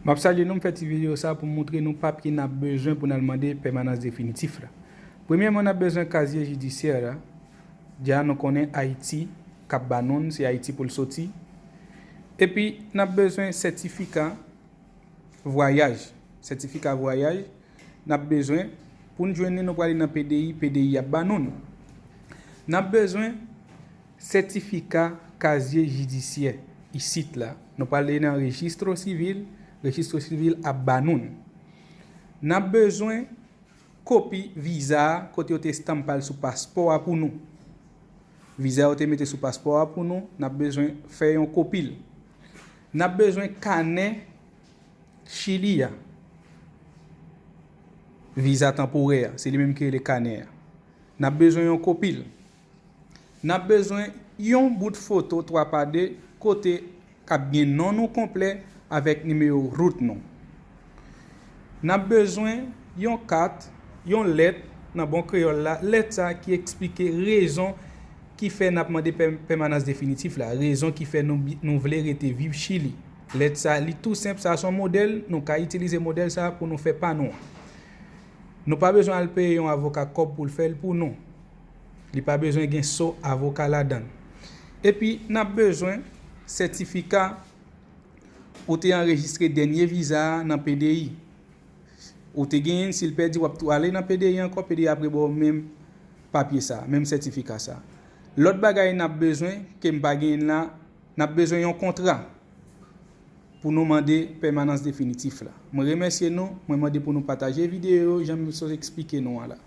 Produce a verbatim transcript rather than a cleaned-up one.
M ap salye nou, m fè ti videyo sa pou m moutre nou papye n ap bezwen pou n al mande pèmanans definitif la. Premyèman, n ap bezwen kazye jidisyè la. Dja nou konnen Ayiti k ap ba nou l, se Ayiti pou l soti. Epi, n ap bezwen sètifika vwayaj. Sètifika vwayaj, n ap bezwen, pou n jwenn li, nou prale nan P D I, P D I ap ba nou l. N ap bezwen sètifika kazye jidisyè isit la. Nou prale nan rejistro sivil, rejistro sivil ap ba nou l. N ap bezwen kopi viza a, kote yo te estanpe l sou paspò a pou nou. Viza yo te mete sou paspò a pou nou, n ap bezwen fè yon kopi l. N ap bezwen kanè Chili a. Viza tanporè a, se li menm ki rele kanè a. N ap bezwen yon kopi l. N ap bezwen yon bout foto twa pa de kote k ap gen non nou konplè avèk nimewo rout nou. N ap bezwen yon kat, yon lèt nan bon kreyòl la, lèt sa a ki eksplike rezon ki fè n ap mande pè-, pèmanans definitif la, rezon ki fè nou bi-, nou vle rete viv Chili. Lèt sa a, li tou senp, sa se yon modèl, nou ka itilize modèl sa a pou nou fè pa nou an. Nou pa bezwen al peye yon avoka kòb pou l fè l pou nou. Li pa bezwen gen so avoka ladan l. Epi, n ap bezwen sètifika ou te anrejistre dènye viza a nan P D I. Ou te genyen l, si l pèdi, w ap tou ale nan P D I ankò, P D I ap reba w menm papye sa, menm sètifika sa. Lòt bagay n ap bezwen, ke m pa genyen la, n ap bezwen yon kontra pou nou mande pèmanans definitif la. Mwen remèsye nou, mwen mande pou nou pataje videyo yo, jan m sot eksplike nou an la.